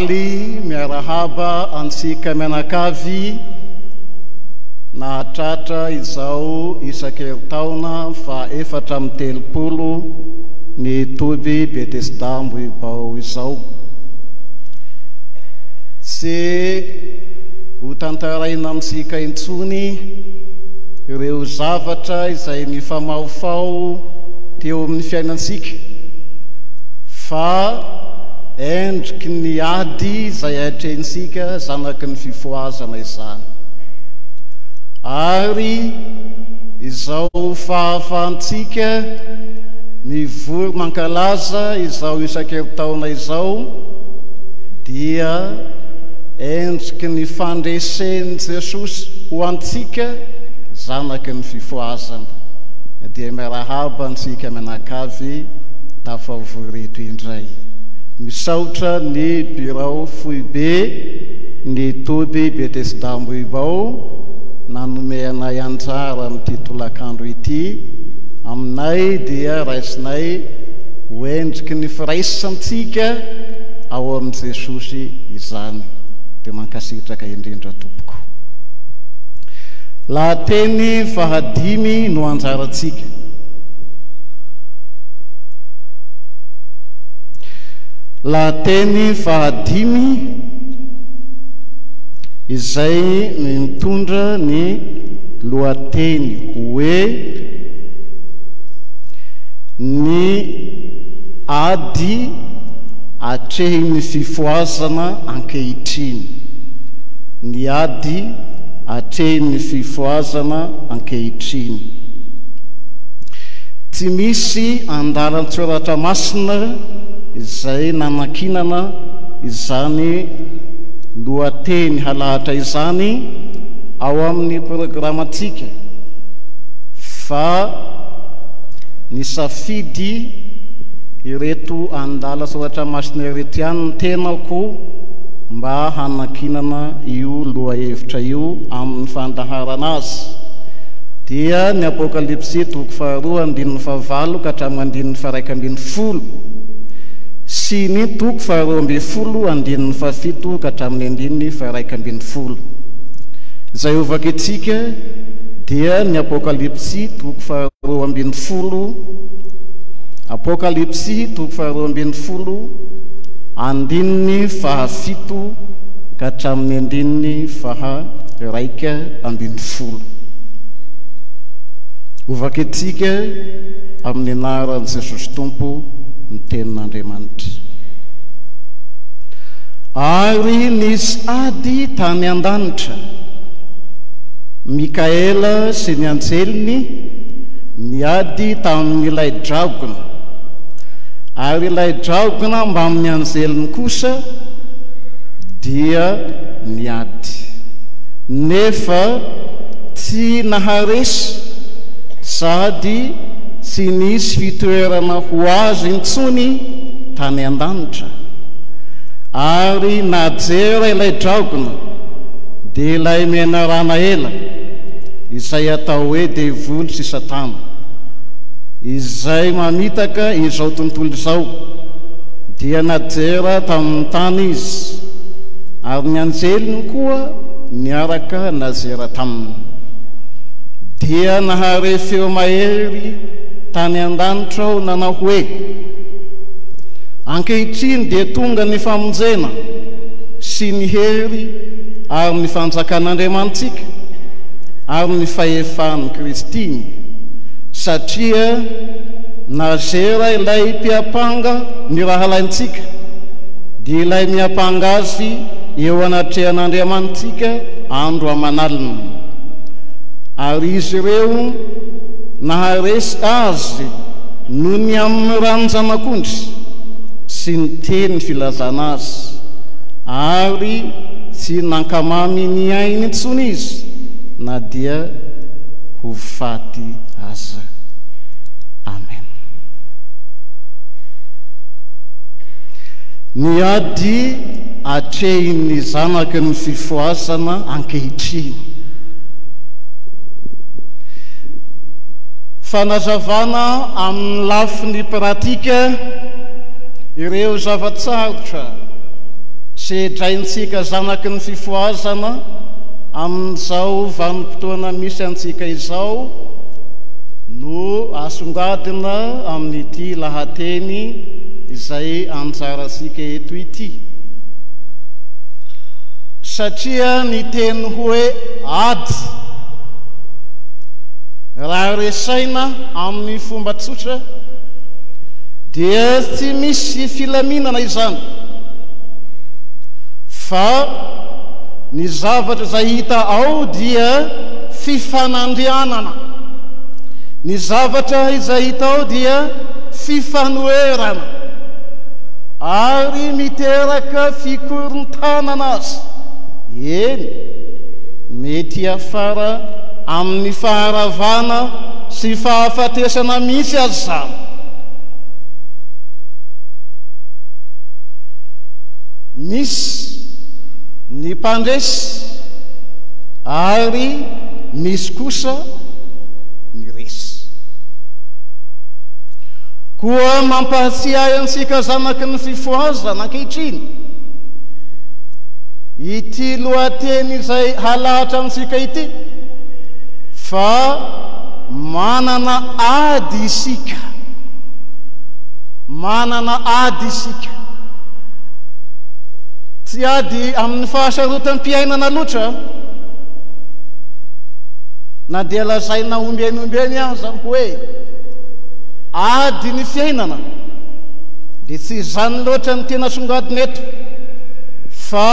Faly miarahaba antsika mianakavy nahatratra izao isan-kerintaona faha 34 ny toby Betesda Ambohibao izao. Tsy ho tantaraina amintsika intsony ireo zavatra izay nifamahofaho teo amin'ny fiainantsika fa endriky ny ady izay atrehintsika zanaky ny fifohazana izany. Ary izao fahafahantsika mivory mankalaza izao isan-kerintaona izao dia endriky ny fandresen'i Jesosy ho antsika zanaky ny fifohazana. Dia miarahaba antsika mianakavy tafavory eto indray. Misaotra ny birao foibe ny toby Betesda Ambohibao nanome anay anjara amin'ity tolakandro ity. Aminay dia raisinay ho endriky ny firaisantsika ao amin'i Jesosy izany. Dia mankasitraka indrindra tompoko. Lahateny fahadimy no anjarantsika. Lahateny fahadimy izay mitondra ny lohateny hoe Ny ady atrehin'ny fifohazana ankehitriny. Ny ady atrehin'ny fifohazana ankehitriny. Tsy misy andalan-tsoratra masina izay nanankinana izany lohateny halahatra izany ao amin'ny programantsika fa nisafidy ireto andalan-tsoratra masina ireto ihany ny tenako mba hanankinana io lohahevitra io amin'ny fandaharana azy dia ny Apokalypsy toko faharoa andininy fahavalo ka hatramin'ny andininy faha-11 sy ny toko faha-12 andininy fahafito ka hatramin'ny andininy faha-11. Izay hovakintsika dia ny Apokalypsy toko faha-12, Apokalypsy toko faha-12 andininy fahafito ka hatramin'ny andininy faha-11. Hovakintsika amin'ny anaran'i Jesosy Tompo ny Tenin'Andriamanitra. Ary nisy ady tany an-danitra. Mikaela sy ny anjeliny niady tamin'ilay dragona, ary ilay dragona mbamin'ny anjeliny kosa dia niady, nefa tsy naharesy sady tsy nisy fitoerana ho azy intsony tany an-danitra. Ary najera ilay dragona, dia ilay menarana ela, izay atao hoe devoly sy Satana, izay mamitaka izao tontolo izao, dia najera tamin'ny tany izy, ary ny anjeliny koa niaraka nazera taminy. Dia nahare feo mahery tany an-danitra aho nanao hoe, Ankehitriny dia tonga ny famonjena sy ny hery ary ny fanjakan'Andriamanitsika ary ny fahefan'i Kristiny, satria nazera ilay mpiampanga ny rahalahintsika, dia ilay miampanga azy eo anatrehan'Andriamanitsika andro aman'alina. Ary izy ireo naharesy azy noho ny amin'ny ran'ny Zanak'ondry sy ny teny filazana azy, ary tsy nankamamy ny ainy intsony izy na dia ho faty aza. Amen. Ny ady atrehin'ny zanaky ny fifohazana ankehitriny. Fanazavana amin'ny lafiny pratika ireo zava-tsarotra. Sedraintsika zanaky ny fifohazana amin'izao vanim-potoana misy antsika izao no asongadina amin'ity lahateny izay anjarantsika eto ity. Satria ny teny hoe ady, raha resaina amin'ny fomba tsotra, dia tsy misy filaminana izany, fa ny zavatra izay hita ao dia fifanandrianana, ny zavatra izay hita ao dia fifanoherana, ary miteraka fikorontanana aza, eny, mety hiafara amin'ny faharavana sy fahafatesana mihitsy aza izany. Misy ny mpandresy ary misy kosa ny resy. Koa mampahatsiahy antsika zanaky ny fifohazana ankehitriny ity lohateny izay halahatra antsika ity fa manana ady isika. Manana ady isika. Tsy ady amin'ny fahasarotam-piainana loatra na dia lazaina ombieny ombieny aza hoe ady ny fiainana dia tsy izany loatra ny tena songadina eto fa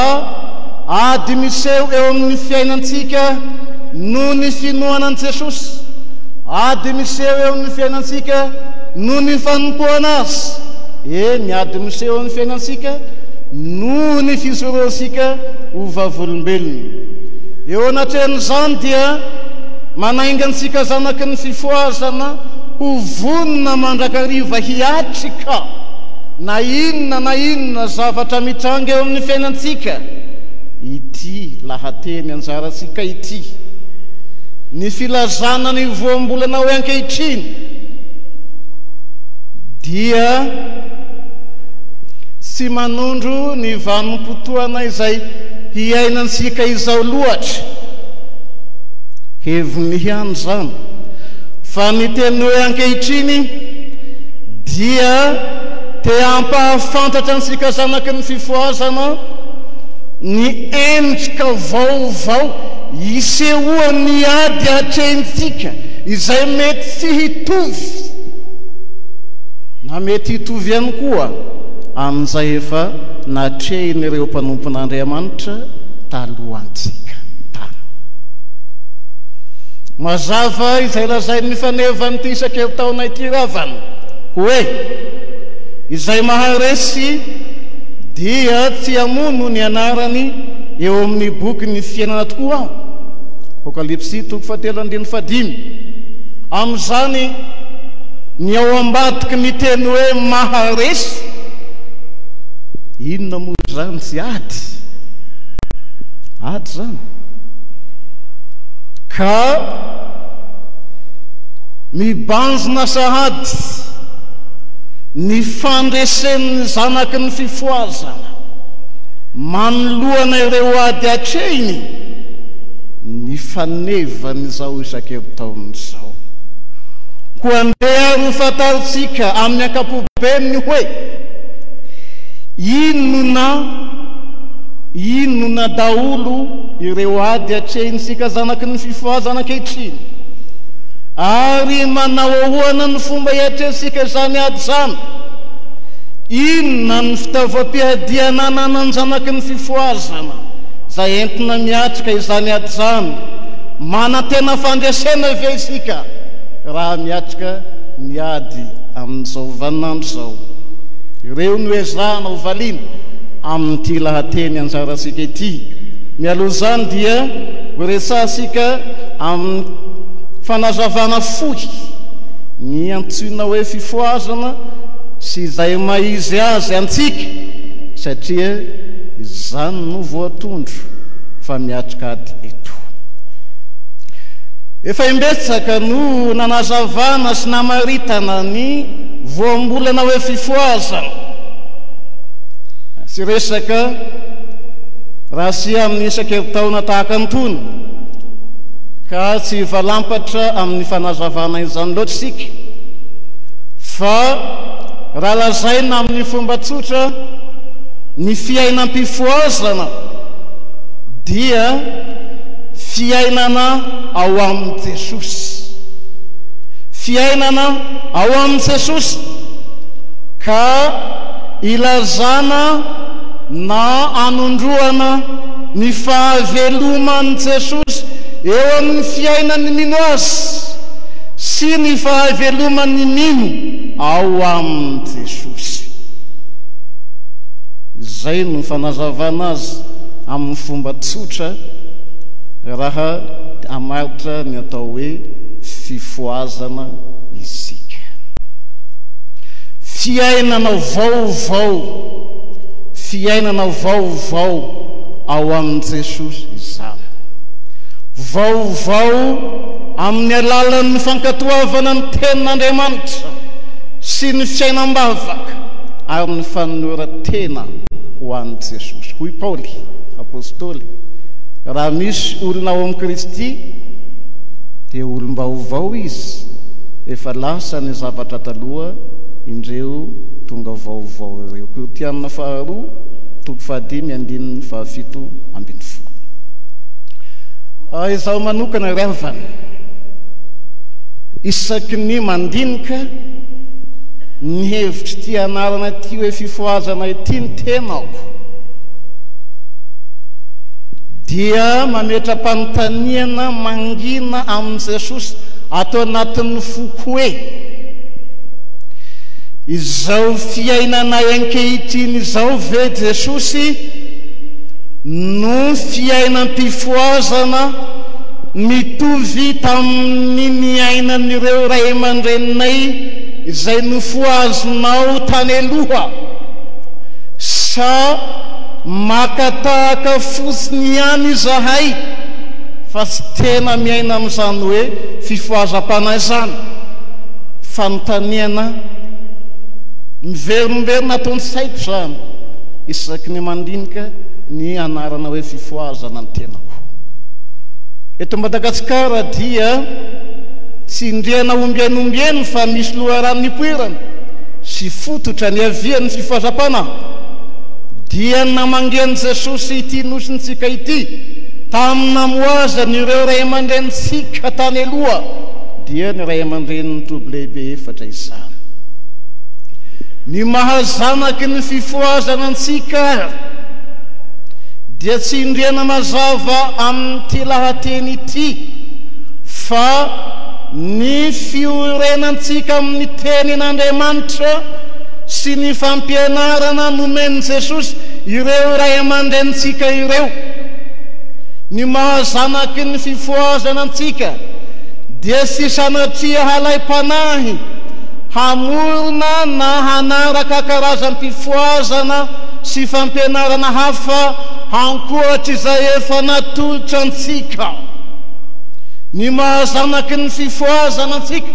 ady miseho eo amin'ny fiainantsika noho ny finoana an'i Jesosy, ady miseho eo amin'ny fiainantsika noho ny fanompoana Azy, eny, ady miseho eo amin'ny fiainantsika noho ny fijoroantsika ho vavolombelona. Eo anatrehan'izany dia manainga antsika zanaky ny fifohazana ho vonona mandrakariva hiatrika na inona na inona zavatra mitranga eo amin'ny fiainantsika ity lahateny anjarantsika ity. Ny filazana ny voambolana hoe ankehitriny dia tsy manondro ny vanim-potoana izay hiainantsika izao loatra. Heviny ihany izany. Fa ny teny hoe ankehitriny dia te hampahafantatra antsika zanaky ny fifohazana ny endrika vaovao isehoan'ny ady atrehintsika izay mety tsy hitovy na mety hitovy ihany koa amin'izay efa natrehin'ireo mpanompon'Andriamanitra talohantsika tany. Mazava izay lazain'ny fanevan'ity isan-kerintaona ity ravana hoe, Izay maharesy dia tsy hamono ny anarany eo amin'ny bokin'ny fiainana tokoa aho. Apokalypsy toko fahatelo andininy fahadimy. Amin'izany, ny ao ambadiky ny teny hoe maharesy, inona moa izany tsy ady? Ady izany. Ka mibanjina sahady ny fandresen'ny zanaky ny fifohazana manoloana ireo ady atrehiny ny fanevan'izao isan-kerintaona izao. Koa andeha ary ho fantarintsika amin'ny ankapobeny ny hoe inona inona daholo ireo ady atrehintsika zanaky ny fifohazana ankehitriny, ary manao ahoana ny fomba hiatrehantsika izany ady izany? Inona ny fitaovam-piadiana ananan'ny zanaky ny fifohazana izay entina miatrika izany ady izany? Manantena fandresena ve isika raha miatrika ny ady amin'izao vaninandro izao? Ireo no ezahana ho valiana amin'ity lahateny anjarantsika ity. Mialoha izany dia horesahantsika amin'ny fanazavana fohy ny antsoina hoe fifohazana sy izay maha izy azy antsika satria izany no voatondro fa miatrika ady eto. Efa imbetsaka no nanazavana sy namaritana ny voambolana hoe fifohazana. Tsy resaka. Raha sy amin'ny isan-kerintaona tahaka an'itony, ka tsy hivalampatra amin'ny fanazavana izany loatra isika, fa raha lazaina amin'ny fomba tsotra, ny fiainam-pifohazana dia fiainana ao amin'i Jesosy. Fiainana ao amin'i Jesosy ka ilazana na anondroana ny fahaveloman'i Jesosy eo amin'ny fiainan'ny mino Azy sy ny fahaveloman'ny mino ao amin'i Jesosy. Izay no fanazavana azy amin'ny fomba tsotra raha hamaritra ny atao hoe fifohazana isika. Fiainana vaovao, fiainana vaovao ao amin'i Jesosy izany. Vaovao amin'ny alalan'ny fankatoavana ny Tenin'Andriamanitra sy ny fiainam-bavaka ary ny fanoloran-tena ho an'i Jesosy. Hoy Paoly Apostoly, Raha misy olona ao amin'i Kristy, dia olom-baovao izy, efa lasa ny zavatra taloha, indreo tonga vaovao ireo. Korintiana faharoa, toko fahadimy, andininy fahafito ambin'ny folo. Izaho manokana ry havana, isaky ny mandinika ny hevitr'ity anarana ity hoe fifohazana ity ny tenako, dia mametra-panontaniana mangina amin'i Jesosy ato anatin'ny foko hoe, Izao fiainanay ankehitriny izao ve Jesosy no fiainam-pifohazana mitovy tamin'ny niainan'ireo ray aman-dreninay izay nofohazinao tany aloha? Sa maka tahaka fotsiny ihany izahay fa tsy tena miaina amin'izany hoe fifohazam-panahy izany? Fanontaniana miverimberina ato an-tsaiko izany isaky ny mandinika ny anarana hoe fifohazana ny tenako. Eto Madagasikara dia tsindriana ombieny ombieny fa misy loharano nipoirana sy fototra niavian'ny fifohazam-panahy, dia ny namangian'i Jesosy ity nosintsika ity tamin'ny namoazany ireo ray aman-drenintsika tany aloha, dia ny ray aman-drenin'ny toby lehibe efatra izany. Ny maha zanaky ny fifohazana antsika ary dia tsindriana mazava amin'ity lahateny ity fa ny fiorenantsika amin'ny Tenin'Andriamanitra sy ny fampianarana nomen'i Jesosy ireo ray aman-drenintsika ireo. Ny maha zanaky ny fifohazana antsika dia tsy sanatria halaim-panahy hamorona na hanaraka karazam-pifohazana sy fampianarana hafa ankoatr'izay efa natolotra antsika. Ny maha zanaky ny fifohazana antsika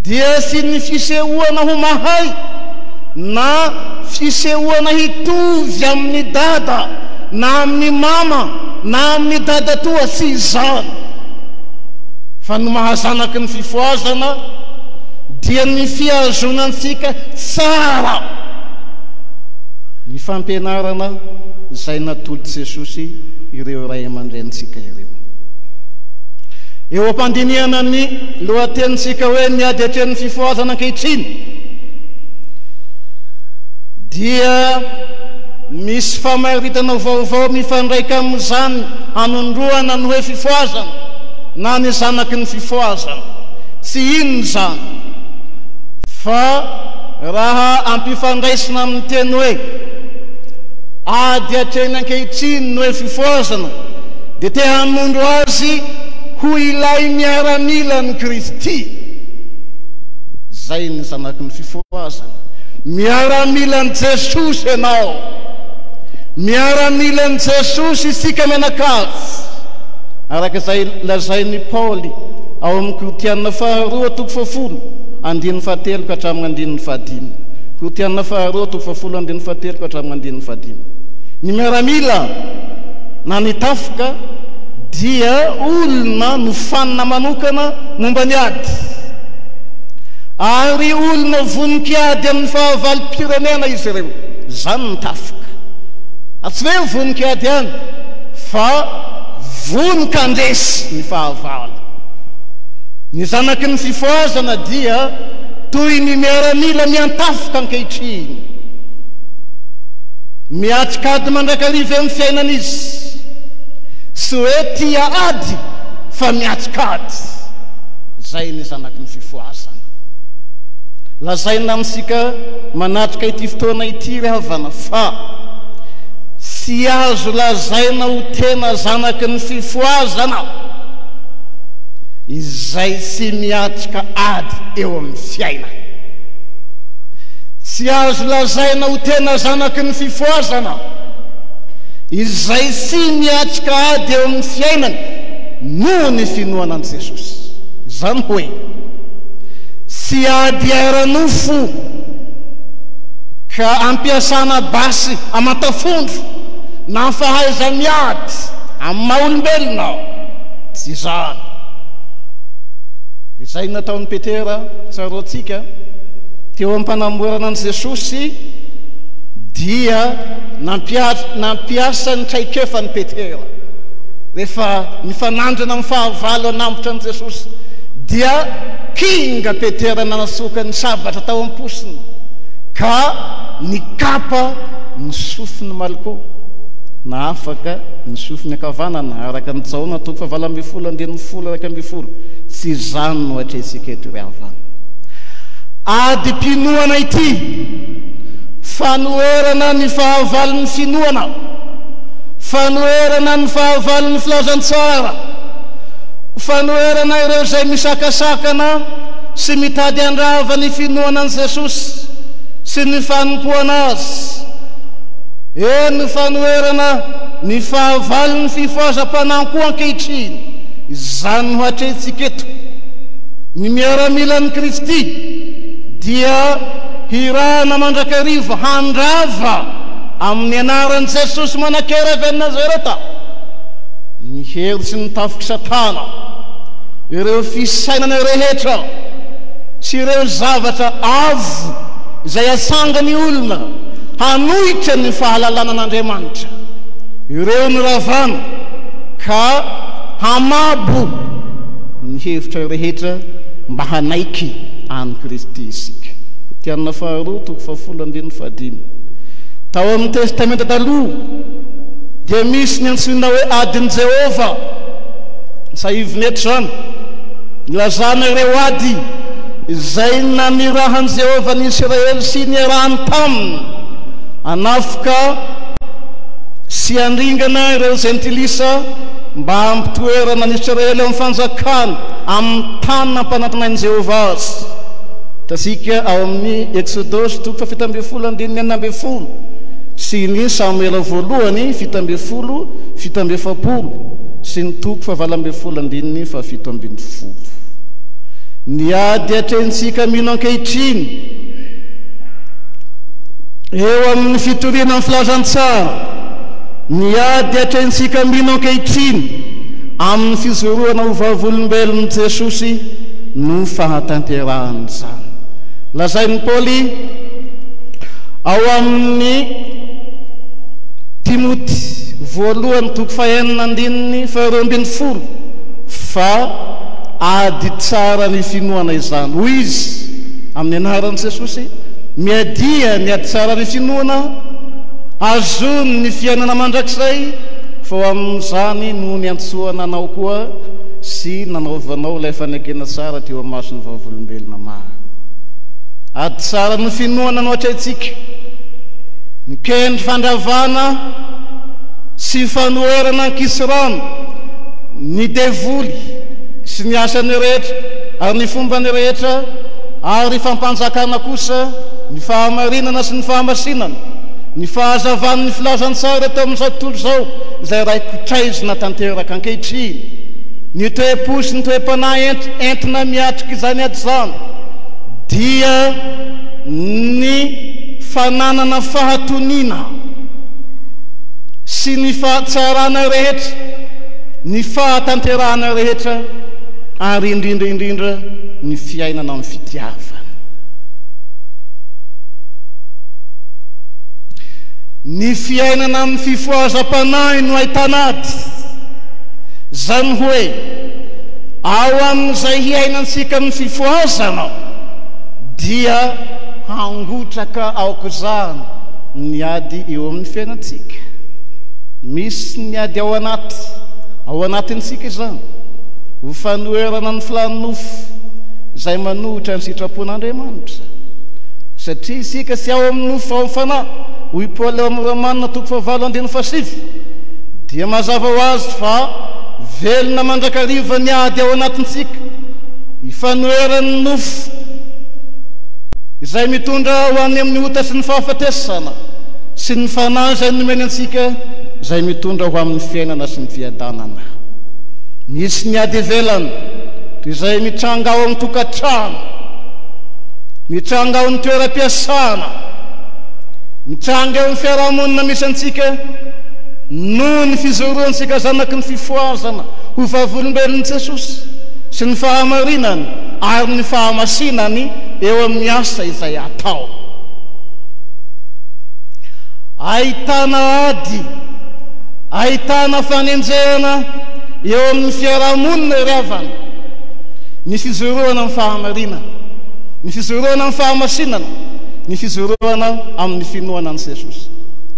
dia tsy ny fisehoana ho mahay na fisehoana hitovy amin'i dada na amin'i mama na amin'i dadatoa, tsy izany, fa ny maha zanaky ny fifohazana dia ny fihazonantsika tsara ny fampianarana izay natolotr'i Jesosy ireo ray aman-drenintsika ireo. Eo am-pandinihana ny lohatenintsika hoe Ny ady atrehin'ny fifohazana ankehitriny dia misy famaritana vaovao mifandraika amin'izany hanondroana ny hoe fifohazana na ny zanaky ny fifohazana. Tsy inona izany fa raha ampifandraisina amin'ny teny hoe ady atrehina ankehitriny ny hoe fifohazana dia te hanondro azy ho ilay miaramilan'i Kristy. Izay ny zanaky ny fifohazana. Miaramilan'i Jesosy ianao. Miaramilan'i Jesosy isika mianakavy. Araka izay lazain'i Paoly ao amin'ny Korintiana faharoa toko fahafolo andininy fahatelo ka hatramin'ny andininy fahadimy. Korintiana faharoa toko fahafolo andininy fahatelo ka hatramin'ny andininy fahadimy. Ny miaramila. na ny tafika dia olona nofanina manokana momba ny ady, ary olona vonon-kiady amin'ny fahavalom-pirenena izy ireo. Izany ny tafika. Ary tsy hoe vonon-kiady ihany, fa vonon-kandresy ny fahavalo. Ny zanaky ny fifohazana dia toy ny miaramila miantafika ankehitriny. Miatrik'ady mandrakariva eo amin'ny fiainana izy. Tsy hoe tia ady fa miatrik'ady. Izay ny zanaky ny fifohazana. Lazaina amintsika manatrika ity fotoana ity ry havana fa tsy azo lazaina ho tena zanaky ny fifohazana izay tsy miatrika ady eo amin'ny fiainana. Tsy azo lazaina ho tena zanaky ny fifohazana izay tsy miatrika ady eo amin'ny fiainany noho ny finoana an'i Jesosy. Izany hoe, tsy ady ara-nofo ka ampiasana basy aman-tafondro na fahaiza-miady amin'ny maha-olombelona. Tsy izany. Izay nataon'i Petera, tsaroantsika, teo am-panamboarana an'i Jesosy dia nampiasa ny traikefany Petera. Rehefa nifanandrina amin'ny fahavalo hanambotra an'i Jesosy, dia kinga Petera nanatsoaka ny sabatra tao am-posiny ka nikapa ny sofin'i Malko, na afaka ny sofiny ankavanana, araka ny Jaona toko fahavalo ambinifolo andininy 10, 11. Tsy izany no atrehintsika eto ry havana. Adim-pinoana ity, fanoherana ny fahavalon'ny finoana, fanoherana ny fahavalon'ny filazantsara, fanoherana ireo izay misakasakana sy mitady handrava ny finoana an'i Jesosy sy ny fanompoana Azy, eny fanoherana ny fahavalon'ny fifohazam-panahy koa ankehitriny. Izany no hatrehintsika eto. Ny miaramilan'i Kristy dia hirahana mandrakariva handrava amin'ny anaran'i Jesosy manan-kery avy any Nazareta ny hery sy ny tafik'i Satana, ireo fisainana rehetra sy ireo zavatra avo izay atsangan'ny olona hanohitra ny fahalalana an'Andriamanitra. Ireo no ravana ka hamabo ny hevitra rehetra mba hanaiky an'i Kristy isika. Korintiana faharoa toko fahafolo andininy fahadimy. Tao amin'ny Testamenta Taloha dia misy ny antsoina hoe adin'i Jehovah. Sahivina eto izany. Nilazana ireo ady izay nanirahan'i Jehovah ny Isiraely sy niarahany taminy hanafoka sy handringana ireo Jentilisa mba hampitoerana ny Israely ao amin'ny fanjakany amin'ny tany nampanantenain'i Jehovah azy. Hitantsika ao amin'ny Eksodosy toko fahafito ambinifolo andininy 16 sy ny Samoela voalohany 17 47 sy ny toko fahavalo ambinifolo andininy faha-17. Ny ady atrehintsika mino ankehitriny eo amin'ny fitoriana ny filazantsara, ny ady atrehintsika mino ankehitriny amin'ny fijoroana ho vavolombelon'i Jesosy no fahatanterahan'izany. Lazain'i Paoly ao amin'ny Timoty voalohany toko fahenina andininy faharoa ambinifolo fa ady tsara ny finoana izany. Hoy izy, amin'ny anaran'i Jesosy, Miadia ny ady tsara ny finoana, azony ny fiainana mandrakizay, fa ho amin'izany no niantsoana anao koa sy nanaovanao ilay fanekena tsara teo imason'ny vavolombelona maro. Ady tsara ny finoana no atrehintsika. Mikendry fandravana sy fanoherana ankisirano ny devoly sy ny asany rehetra ary ny fombany rehetra ary fampanjakana kosa ny fahamarinana sy ny fahamasinana, ny fahazavan'ny filazantsara eto amin'izao tontolo izao izay raikotraizina tanteraka ankehitriny. Ny toe-po sy ny toe-panahy entina miatrika izany ady izany dia ny fananana fahatoniana. Sy ny fahatsarana rehetra, ny fahatanterahana rehetra, ary indrindra indrindra ny fiainana amin'ny fitiavana. Ny fiainana amin'ny fifohazam-panahy no ahitana ady. Izany hoe, ao amin'izay hiainantsika amin'ny fifohazana dia hangotraka aok'izany ny ady eo amin'ny fiainantsika. Misy ny ady ao anaty, ao anatintsika izany, ho fanoherana ny filàn'ny nofo izay manohitra ny sitrapon'Andriamanitra. Satria isika tsy ao amin'ny nofo fa ao amin'ny fanahy, hoy Paoly ao amin'ny Romana toko fahavalo andininy fahasivy, dia mazava ho azy fa velona mandrakariva ny ady ao anatintsika, ifanoheran'ny nofo izay mitondra ho any amin'ny ota sy ny fahafatesana, sy ny fanahy izay nomeny antsika izay mitondra ho amin'ny fiainana sy ny fiadanana. Misy ny ady ivelany, toy izay mitranga ao amin'ny tokantrano, mitranga ao amin'ny toeram-piasana, mitranga eo amin'ny fiarahamonina misy antsika noho ny fijoroantsika zanaky ny fifohazana ho vavolombelon'i Jesosy sy ny fahamarinany ary ny fahamasinany eo amin'ny asa izay atao. Ahitana ady, ahitana fanenjehana eo amin'ny fiarahamonina ry havana, ny fijoroana amin'ny fahamarinana, ny fijoroana amin'ny fahamasinana, ny fijoroana amin'ny finoana an'i Jesosy.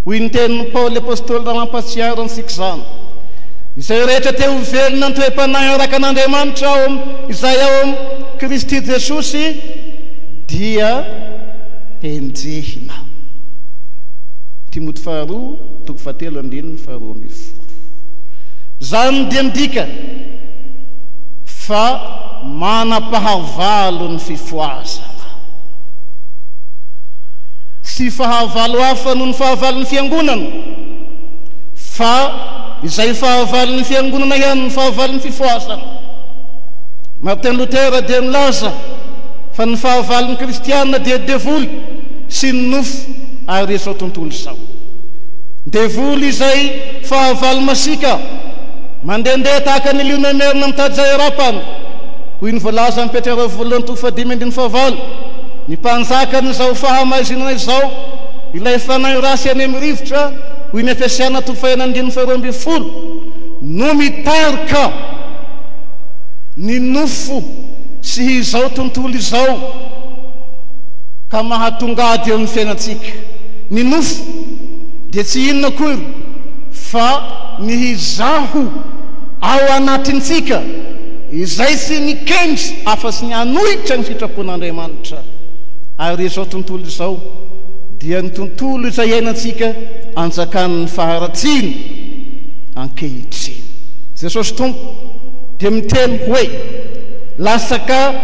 Hoy ny tenin'i Paoly Apostoly raha mampahatsiaro antsika izany, Izay rehetra te ho velona an-toe-panahy araka an'Andriamanitra ao izay ao amin'i Kristy Jesosy dia henjehina. Timoty faharoa, toko fahatelo andininy faharoa ambin'ny folo. Izany dia midika fa manam-pahavalo ny fifohazana. Tsy fahavalo hafa noho ny fahavalon'ny fiangonana, fa izay fahavalon'ny fiangonana ihany no fahavalon'ny fifohazana. Martin Luther dia nilaza fa ny fahavalon'ny kristiana dia devoly sy ny nofo ary izao tontolo izao. Devoly izay fahavalo masiaka, mandehandeha tahaka ny liona merina mitady izay harapany, hoy ny voalazan'i Petera voalohany toko fahadimy andininy fahavalo, Ny mpanjakan'izao fahamaizinana izao, ilay fanahy ratsy any amin'ny rivotra, hoy ny Efesiana toko fahenina andininy faharoa ambin'ny folo, no mitarika ny nofo sy izao tontolo izao ka mahatonga ady eo amin'ny fiainantsika. Ny nofo dia tsy inona akory fa ny izaho ao anatintsika izay tsy mikendry afa-tsy ny hanohitra ny sitrapon'Andriamanitra. Ary izao tontolo izao dia ny tontolo izay iainantsika anjakan'ny faharatsiana ankehitriny. Jesosy Tompo dia miteny hoe, Latsaka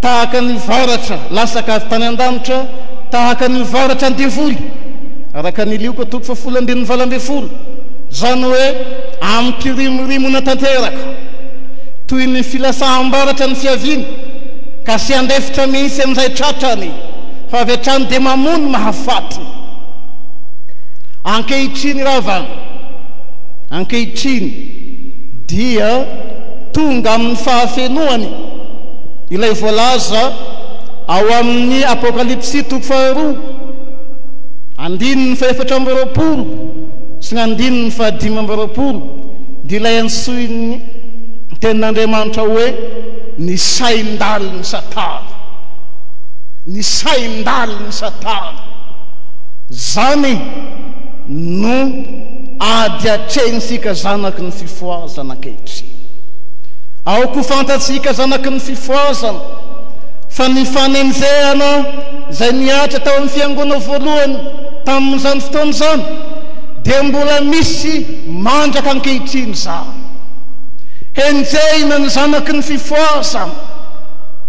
tahaka ny varatra, latsaka avy tany an-danitra tahaka ny varatra ny devoly, araka ny Lioka toko fahafolo andininy 18, izany hoe amim-pirimorimoana tanteraka, toy ny filasaham-baratra ny fiaviany, ka tsy handefitra mihitsy amin'izay tratrany, fa avy hatrany dia mamono mahafaty. Ankehitriny ravana, ankehitriny dia tonga amin'ny fahafenoany ilay voalaza ao amin'ny Apokalypsy toko faharoa, andininy fahefatra amby roapolo sy ny andininy fahadimy amby roapolo, dia ilay antsoin'ny Tenin'Andriamanitra hoe ny sain-dalin'i Satana. Ny sain-dalin'i Satana. Izany no ady atrehintsika zanaky ny fifohazana ankehitriny. Aoka ho fantatsika zanaky ny fifohazana fa ny fanenjehana izay nihatra tao amin'ny fiangonana voalohany tamin'izany fotoana izany dia mbola misy mandraka ankehitriny izany. Henjehina ny zanaky ny fifohazana,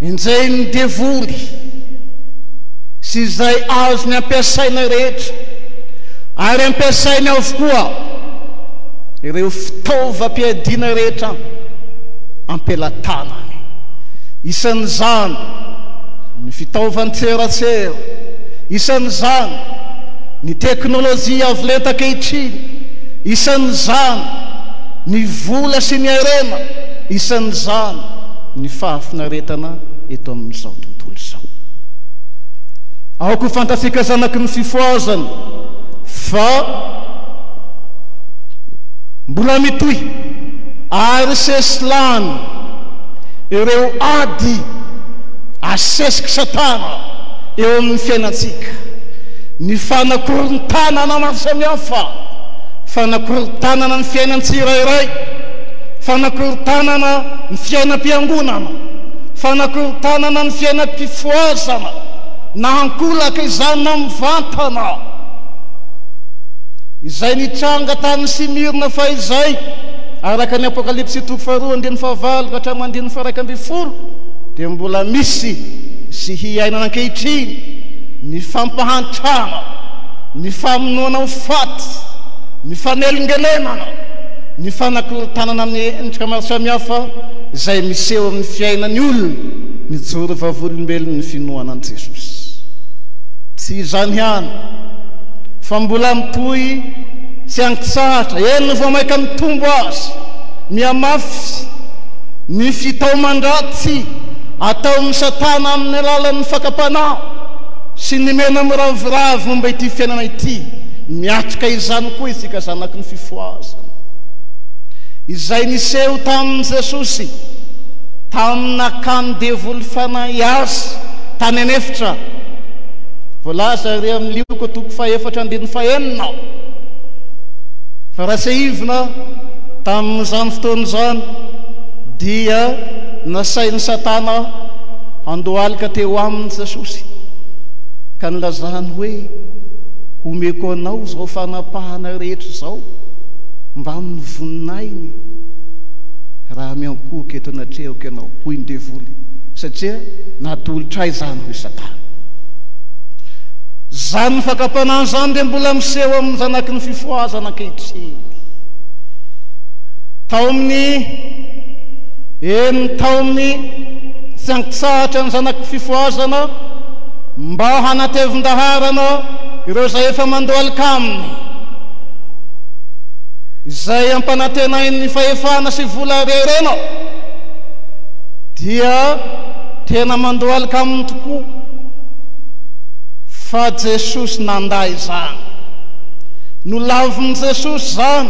enjehin'ny devoly sy izay azony ampiasaina rehetra, ary ampiasainy avokoa ireo fitaovam-piadiana rehetra am-pelatanany. Isan'izany ny fitaovan-tseratsera, isan'izany ny teknolojia avo lenta ankehitriny, Isan'izany ny vola sy ny harena, isan'izany ny fahafinaretana eto amin'izao tontolo izao. Aoka ho fantatsika zanaky ny fifohazana fa mbola mitohy ary sesilany ireo ady asesik'i Satana eo amin'ny fiainantsika, ny fanakorontanana maro samihafa, fanakorontanana ny fiainan'ny tsirairay, fanakorontanana ny fiainam-piangonana, fanakorontanana ny fiainam-pifohazana, na ankolaka izany na mivantana, izay nitranga tany Simirna fahizay, araka ny Apokalypsy toko faharoa andininy fahavalo ka hatramin'ny andininy faha-11, dia mbola misy sy hiainana ankehitriny ny fampahantrana, ny famonoana ho faty, ny fanelingelenana, ny fanakorontanana amin'ny endrika maro samihafa izay miseho amin'ny fiainan'ny olona mijoro vavolombelon'ny finoana an'i Jesosy. Tsy izany ihany fa mbola mitohy tsy an-kitsahatra, eny vao mainka mitombo aza, mihamafy ny fitaoman-dratsy ataon'i Satana amin'ny alalan'ny fakam-panahy sy ny mena miraviravy momba ity fiainana ity. Miatrika izany koa isika zanaky ny fifohazana. Izay niseho tamin'i Jesosy tamin'ny nakan'ny devoly fanahy azy tany an'efitra. Voalaza ery amin'ny Lioka toko fahefatra andininy fahenina fa raha tsiahivina tamin'izany fotoana izany dia nasain'i Satana handohalika teo aminy Jesosy ka nilazany hoe, Homeko anao izao fanapahana rehetra izao mbamin'ny voninahiny raha miankohoka eto anatrehako ianao, hoy ny devoly, satria natolotra ahy izany, hoy Satana. Izany fakam-panahy izany dia mbola miseho amin'ny zanaky ny fifohazana ankehitriny. Tao amin'ny, eny, tao amin'ny tsy ankitsahatra ny zanaky ny fifohazana mba hanatevin-daharana ireo izay efa mandohalika aminy, izay ampanantenain'ny fahefana sy vola ary harena, dia tena mandohalika aminy tokoa. Fa Jesosy nandà izany. Nolavin'i Jesosy izany,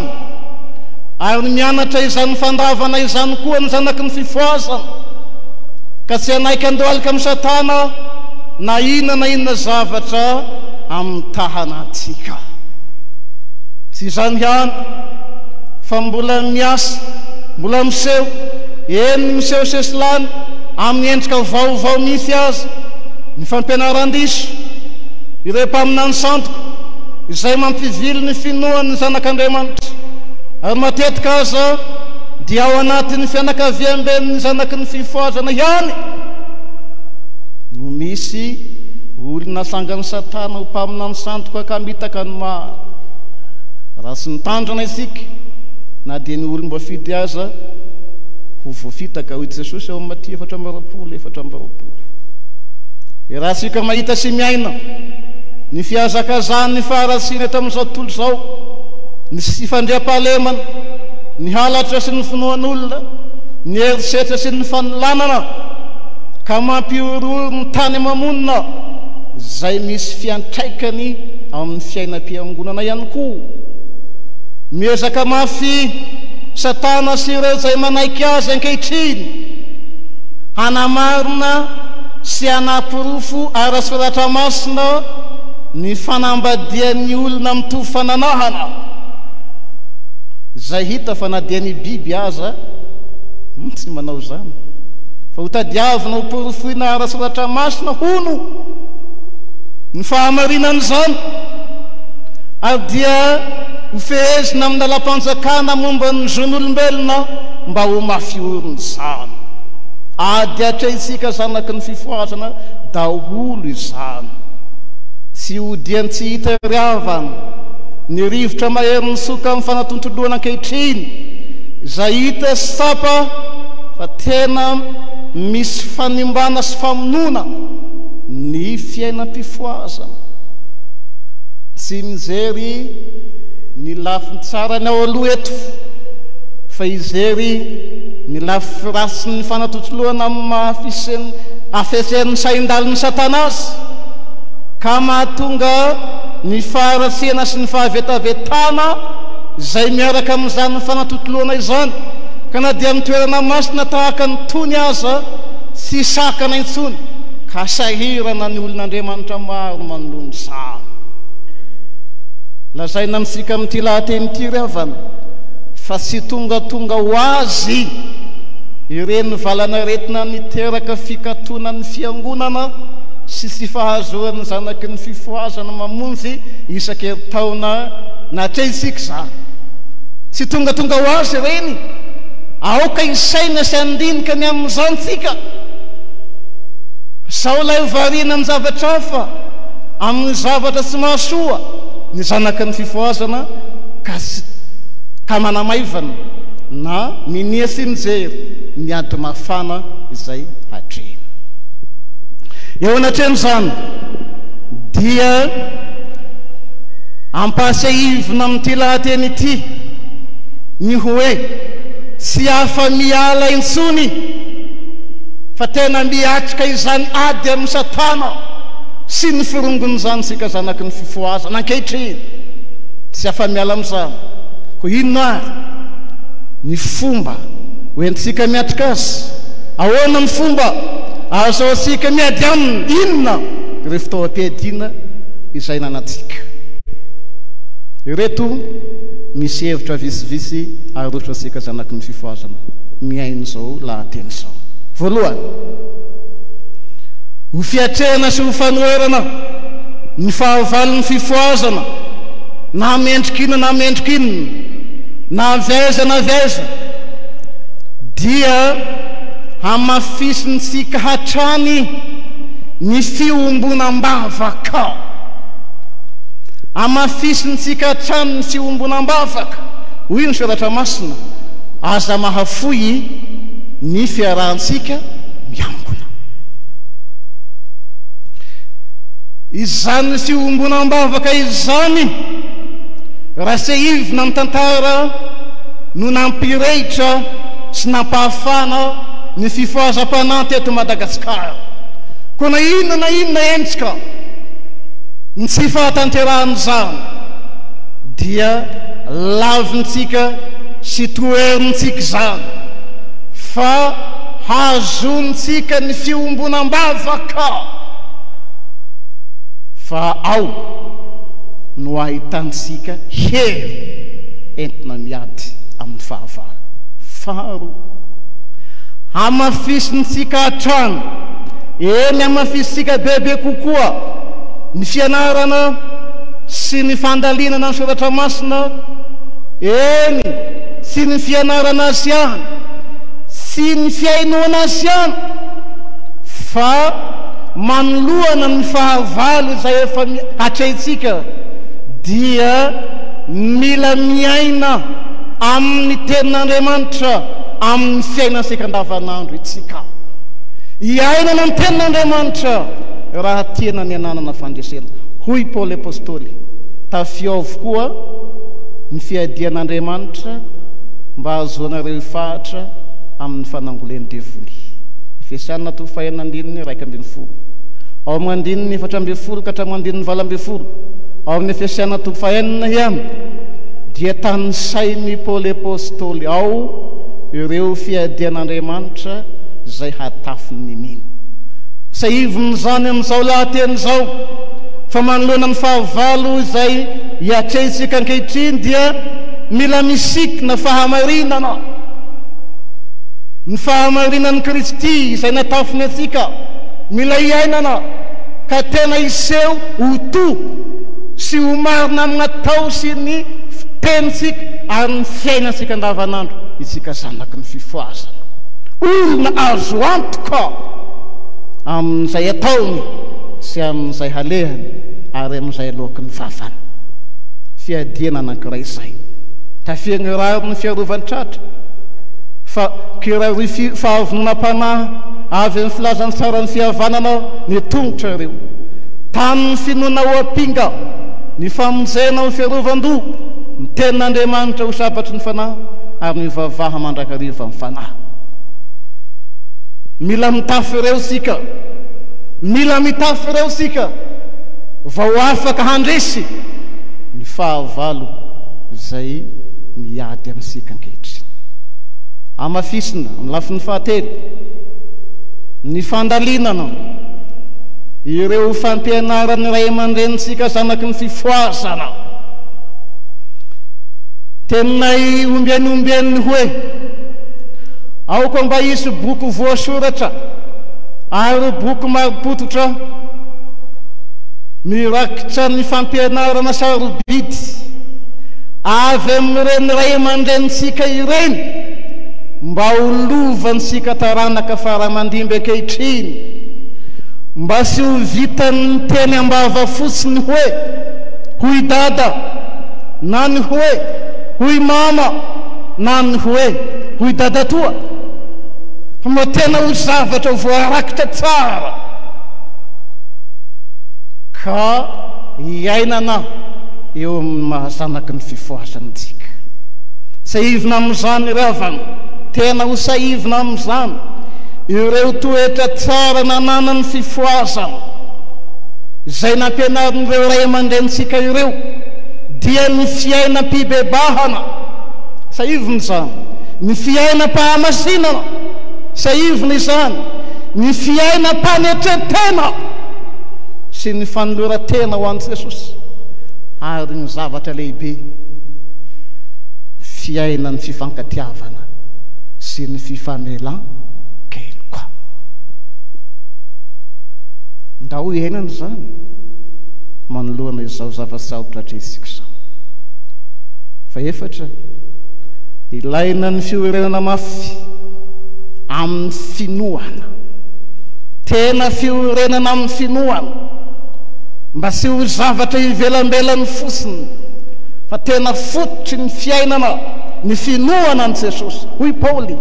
ary mianatra izany fandavana izany koa ny zanaky ny fifohazana, ka tsy hanaiky handohalika amin'i Satana na inona na inona zavatra amitahana antsika. Tsy izany ihany, fa mbola miasa, mbola miseho, eny miseho sesilany amin'ny endrika vaovao mihitsy aza, ny fampianaran-diso, ireo mpaminany sandoka izay mampivily ny finoan'ny zanak'Andriamanitra, ary matetika aza dia ao anatin'ny fianakaviamben'ny zanaky ny fifohazana ihany no misy olona asangan'i Satana ho mpaminany sandoka ka mitaka ny maro. Raha tsy mitandrina isika, na dia ny olom-boafidy aza ho voafitaka, hoy Jesosy ao amin'ny Matia 24, 24. Iarahantsika mahita sy miaina ny fihazakazahan'ny faharatsiana eto amin'izao tontolo izao, ny tsy fandriampahalemana, ny halatra sy ny finoan'olona, ny herisetra sy ny fanolanana, ka mampihorohoro ny tany ama-monina, izay misy fiantraikany amin'ny fiainam-piangonana ihany koa. Miezaka mafy Satana sy ireo izay manaiky azy ankehitriny hanamarina sy hanaporofo ara-tsoratra masina ny fanambadian'ny olona mitovy fananahana, izay hita fa na dia ny biby aza tsy manao izany, fa hotadiavina hoporofoina ara-tsoratra masina, hono, ny fahamarinan'izany, ary dia hofehezina amin'ny lalam-panjakana momba ny zon'olombelona mba ho mafy orina izany. Ady atrehintsika zanaky ny fifohazana daholo izany. Tsy odian tsy hita ry havana ny rivotra mahery misoka amin'ny fanatontoloana ankehitriny izay hita sy tsapa fa tena misy fanimbana sy famonoana ny fiainam-pifohazana. Tsy mijery. ny lafiny tsarany ao aloha eto fa hijery ny lafy ratsin'ny fanatontoloana amin'ny maha fisian'ny hafetsen'ny sain-dalin'i Satana azy ka mahatonga ny faharatsiana sy ny fahavetavetana izay miaraka amin'izany fanatontoloana izany ka na dia amin'ny toerana masina tahaka ny tony aza tsy sakana intsony ka sahirana ny olon'Andriamanitra maro manoloana izany. Lazaina amintsika amin'ity lahateny ity ry havana fa tsy tongatonga ho azy ireny valan'aretina niteraka fikatonan'ny fiangonana sy tsy fahazoan'ny zanaky ny fifohazana mamonjy isan-kerintaona natrehintsika izany. Tsy tongatonga ho azy ireny. Aoka hisaina sy handinika ny amin'izany tsika. Sao ilay ho variana amin'ny zavatra hafa, amin'ny zavatra tsy mahasoa ny zanaky ny fifohazana ka tsy ka manamaivana na minia sy mijery ny ady mafana izay hatrehina. Eo anatrehan'izany dia ampahatsiahivina amin'ity lahateny ity ny hoe tsy afa-miala intsony fa tena miatrika izany ady amin'i Satana sy ny forongony izany isika zanaky ny fifohazana ankehitriny. Tsy afa-miala amin'izany. Koa inona àry ny fomba hoentintsika miatrika azy? Ahoana ny fomba ahazoantsika miady aminy? Inona ireo fitaovam-piadiana izay ananantsika? Ireto misy hevitra vitsivitsy aroso antsika zanaky ny fifohazana mihaino izao lahateny izao. Voalohany, ho fiatrehana sy ho fanoherana ny fahavalon'ny fifohazana na mendrika inona na mendrika inona, na avy aiza na avy aiza, dia hamafisintsika hatrany ny fiombonam-bavaka. Hamafisintsika hatrany ny fiombonam-bavaka. Hoy ny Soratra Masina, Aza mahafoy ny fiarahantsika miangona. Izany fiombonam-bavaka izany, raha sehivina ny tantara, no nampirehitra sy nampahafana ny fifohazam-panahy teto Madagasikara. Koa na inona na inona endrika ny tsy fahatanterahan'izany dia lavintsika sy toherintsika izany fa hazonintsika ny fiombonam-bavaka fa ao no ahitantsika hery entina miady amin'ny fahavalo. Faharoa, hamafisintsika hatrany, eny hamafisintsika bebe kokoa ny fianarana sy ny fandalinana ny Soratra Masina, eny tsy ny fianarana azy ihany, tsy ny fihainoana azy ihany, fa manoloana ny fahavalo izay efa atrehintsika dia mila miaina amin'ny Tenin'Andriamanitra amin'ny fiainantsika andavanandro isika. Iainana ny Tenin'Andriamanitra raha tiana ny hananana fandresena. Hoy Paoly Apostoly, Tafio avokoa ny fiadian'Andriamanitra mba hahazoanareo hifahatra amin'ny fanangolen'ny devoly. Efesiana toko fahenina andininy 11. Ao amin'ny andininy 14 ka hatramin'ny andininy 18 ao amin'ny Efesiana toko fahenina ihany dia tanisain'i Paoly Apostoly ao ireo fiadian'Andriamanitra izay hatafin'ny mino. Tsiahivin'izany amin'izao lahateny izao fa manoloana ny fahavalo izay iatrehintsika ankehitriny dia mila misikina fahamarinana. Ny fahamarinan'i Kristy izay natafiny antsika mila iainana ka tena hiseho ho to sy ho marina amin'ny atao sy ny fitenintsika ary ny fiainantsika andavanandro isika zanaky ny fifohazana. Olona azo antoka amin'izay ataony sy amin'izay halehany ary amin'izay aloaky ny vavany. Fiadiana anankiray izay. Tafian'ny rariny fiarovan-tratra fa kiraro fahavononam-panahy avy amin'ny filazantsaran'ny fihavanana ny tongotrareo. Tamin'ny finoana ho ampinga, ny famonjena ho fiarovan-doha, ny Tenin'Andriamanitra ho sabatry ny Fanahy ary mivavaha mandrakariva amin'ny Fanahy. Mila mitafy ireo isika. Mila mitafy ireo isika vao afaka handresy ny fahavalo izay miady amintsika ankehitriny. Hamafisina amin'ny lafiny fahatelo ny fandalinana ireo fampianaran'ny ray aman-drenintsika zanaky ny fifohazana. Teninay ombieny ombieny ny hoe, Aoka mba hisy boky voasoratra ary boky marim-pototra mirakitra ny fampianarana sarobidy avy amin'ireny ray aman-drenintsika ireny mba ho lovantsika taranaka fara aman-dimby ankehitriny, mba tsy ho vitan'ny teny am-bava fotsiny hoe, Hoy Dada, na ny hoe, Hoy Mama, na ny hoe, Hoy Dadatoa, fa mba tena ho zavatra voarakitra tsara ka iainana eo amin'ny maha zanaky ny fifohazana antsika. Sahivina amin'izany ry havana, tena ho sahivina amin'izany ireo toetra tsara nananan'ny fifohazana izay nampianarin'ireo ray aman-drenintsika ireo dia ny fiainam-pibebahana, sahivina izany, ny fiainam-pahamasinana, sahivina izany, ny fiainam-panetren-tena sy ny fanoloran-tena ho an'i Jesosy ary ny zavatra lehibe, fiainan'ny fifankatiavana sy ny fifamelan-keloka. Ndao hiainana izany manoloana izao zava-tsarotra atrehintsika izao. Fahefatra, ilaina ny fiorenana mafy amin'ny finoana. Tena fiorenana amin'ny finoana, mba tsy ho zavatra ivelambelany fotsiny, fa tena fototry ny fiainana ny finoana an'i Jesosy. Hoy Paoly,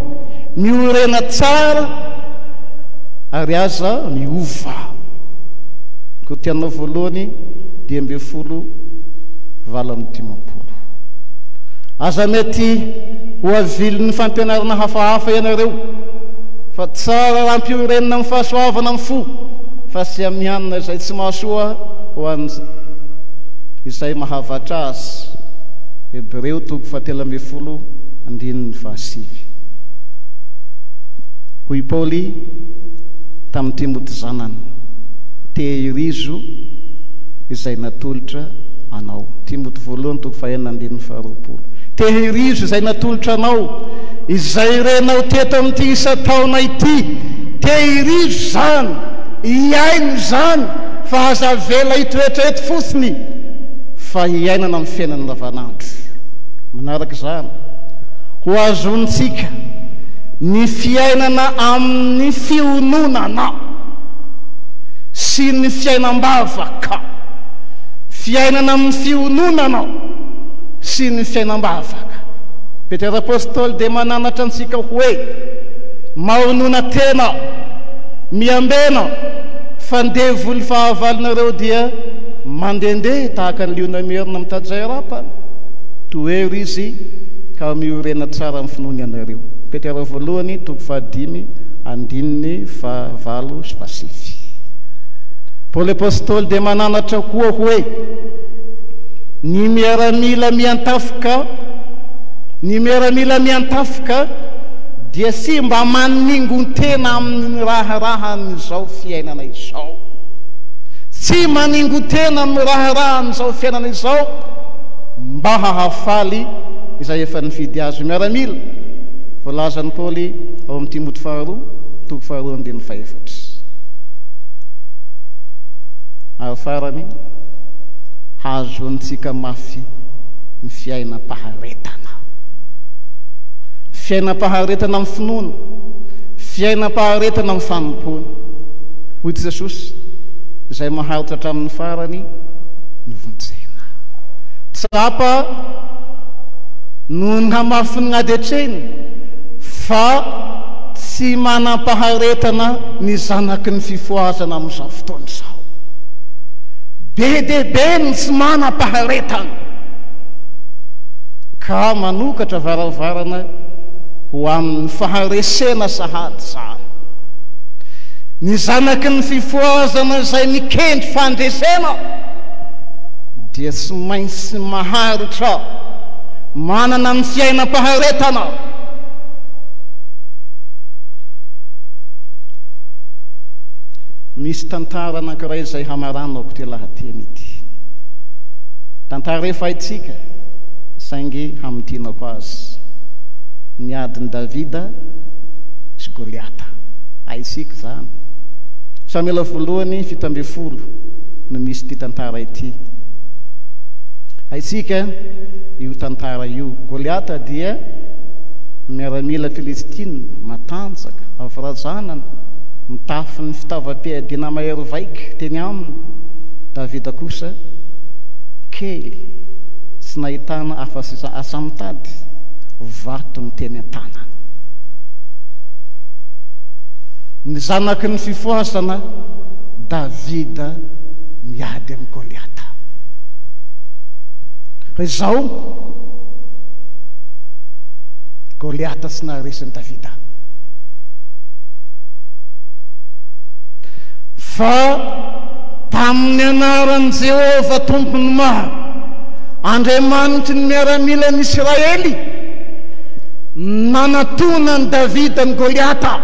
Miorena tsara ary aza miova. Korintiana voalohany 15 58. Aza mety ho avilin'ny fampianarana hafahafa ianareo, fa tsara raha ampiorenina amin'ny fahasoavana amin'ny fo, fa tsy amin'ny hanina izay tsy mahasoa ho an'izay mahavatra azy. Hebreo toko fahatelo ambin'ny folo andininy fahasivy. Hoy Paoly tamin'i Timoty zanany, Tehirizo izay natolotra anao. Timoty voalohany toko fahenina andininy faharoapolo. Tehirizo izay natolotra anao, izay renao teto amin'ity isan-taona ity. Tehirizo izany, iaino izany, fa aza avela hitoetra eto fotsiny, fa hiainana amin'ny fiainana andavanandro. Manaraka izany, ho azontsika ny fiainana amin'ny fiononana sy ny fiainam-bavaka. Fiainana amin'ny fiononana sy ny fiainam-bavaka. Petera Apostoly dia mananatra antsika hoe, Mahonona tena, miambena, fa ny devoly fahavalonareo dia mandehandeha tahaka ny liona mierona mitady izay harapany. Tohero izy ka miorena tsara amin'ny finoany ianareo. Petera voalohany toko fahadimy andininy fahavalo sy fahasivy. Paoly Apostoly dia mananatra koa hoe, Ny miaramila miantafika, ny miaramila miantafika dia tsy mba maningon-tena amin'ny raharahan'izao fiainana izao. Tsy maningon-tena amin'ny raharahan'izao fiainana izao mba hahafaly izay efa nifidy azy ho miaramila, voalazan'i Paoly ao amin'ny Timoty faharoa, toko faharoa andininy fahefatra. Ary farany, hahazoantsika mafy ny fiainam-paharetana. Fiainam-paharetana amin'ny finoana, fiainam-paharetana amin'ny fanompoana. Hoy Jesosy, Izay maharitra hatramin'ny farany no vonjena. Tsapa noho ny hamafin'ny ady atrehiny fa tsy manam-paharetana ny zanaky ny fifohazana amin'izao fotoana izao. Be dia be ny tsy manam-paharetana. Ka manokatra varavarana ho amin'ny faharesena sahady izany. Ny zanaky ny fifohazana izay mikendry fandresena dia tsy maintsy maharitra, manana ny fiainam-paharetana. Misy tantara anankiray izay hamaranako ity lahateny ity. Tantara efa haintsika, saingy hamintinako azy. Ny adin'i Davida sy Goliata. Haintsika izany. Samoela voalohany 17 no misy ity tantara ity. Haintsika io tantara io. Goliata dia miaramila filistina matanjaka, avo razanana, mitafy ny fitaovam-piadiana mahery vaika teny aminy. Davida kosa kely, tsy nahitana afa-tsy asamitady, vato ny teny an-tanany. Ny zanaky ny fifohazana, Davida miady amin'i Goliata. Fa izao, Goliata tsy naharesy an'i Davida. Fa tamin'ny anaran'i Jehovah Tompon'ny maro, Andriamanitry ny miaramilan'ny Isiraely, nanatona an'i Davida an'i Goliata,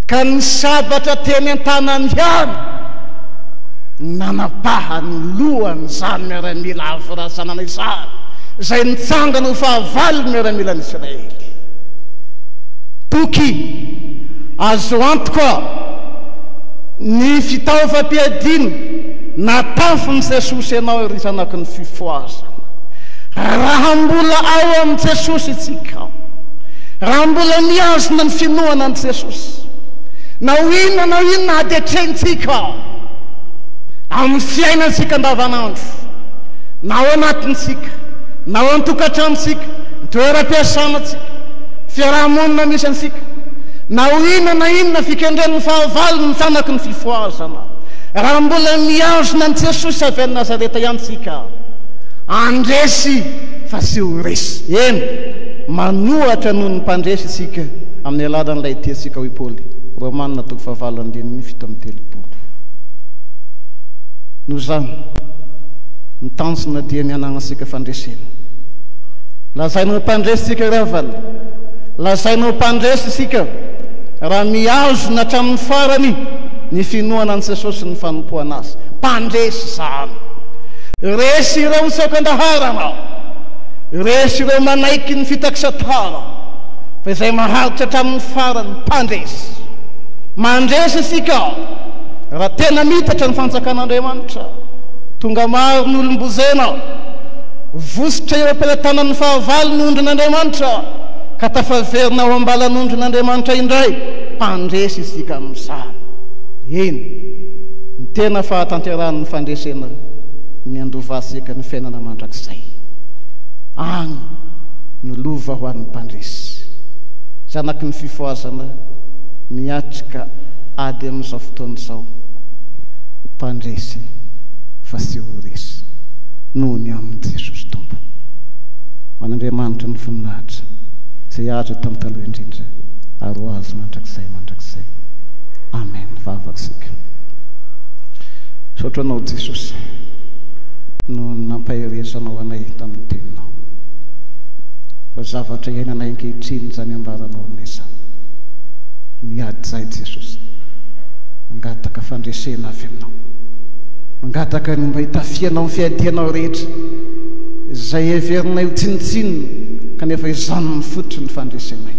ka ny sabatra teny an-tanany ihany nanapahany ny lohan'izany miaramila avo razanana izany, izay nitsangana ho fahavalon'ny miaramilan'ny Isiraely. Toky azo antoka ny fitaovam-piadiana natafin'i Jesosy anao ry zanaky ny fifohazana. Raha mbola ao amin'i Jesosy isika, raha mbola mihazona ny finoana an'i Jesosy, na ho inona na ho inona ady atrehintsika amin'ny fiainantsika andavanandro, na ao anatintsika, na ao an-tokantranontsika, ny toeram-piasanantsika, fiaraha-monina misy antsika, na ho inona na inona fikendren'ny fahavalo ny zanaky ny fifohazana, raha mbola mihazona an'i Jesosy avy any Nazareta ihany isika, handresy fa tsy ho resy. Eny, manohatra noho ny mpandresy isika amin'ny alalan'ilay tiantsika hoy Paoly, Romana toko fahavalo andininy 37. Noho izany, ny tanjona dia ny hananantsika fandresena. Lazaina ho mpandresy isika ry havana. Lazaina ho mpandresy isika raha mihazona hatramin'ny farany ny finoana an'i Jesosy sy ny fanompoana Azy. Mpandresy izany. Resy ireo mitsoaka an-daharana. Resy ireo manaiky ny fitak'i Satana. Fa izay maharitra hatramin'ny farany, mpandresy. Mandresy isika raha tena mitatra ny fanjakan'Andriamanitra. Tonga maro ny olom-bozena. Vositra eo am-pelatanan'ny fahavalo ny ondrin'Andriamanitra, ka tafaverina ao am-balan'ondrin'Andriamanitra indray. Mpandresy isika amin'izany. Eny, ny tena fahatanterahan'ny fandresena ny handovantsika ny fiainana mandrakizay. Any no lova ho an'ny mpandresy. Zanaky ny fifohazana miatrika ady amin'izao fotoana izao, mpandresy fa tsy ho resy. Noho ny amin'i Jesosy Tompo. Ho an'Andriamanitra ny voninahitra, izay azo tamin'ny taloha indrindra ary ho azy mandrakizay mandrakizay. Amen. Vavaka isika. Misaotra Anao Jesosy noho ny nampaherezanao anay tamin'ny teninao. Fa zavatra iainanay ankehitriny izany ambaranao aminay izany. Miady izahay Jesosy. Mangataka fandresena avy aminao. Mangataka ny mba hitafianao ny fiadianao rehetra izay heverinay ho tsinontsinona kanefa izany no fototry ny fandresenay.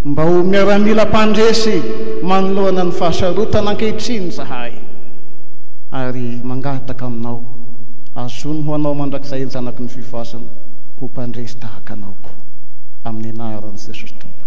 Mba ho miaramila mpandresy manoloana ny fahasarotana ankehitriny izahay ary mangataka aminao azony ho anao mandrakizay ny zanaky ny fivoasana ho mpandresy tahaka anao koa. Amin'ny anaran'i Jesosy Tompo.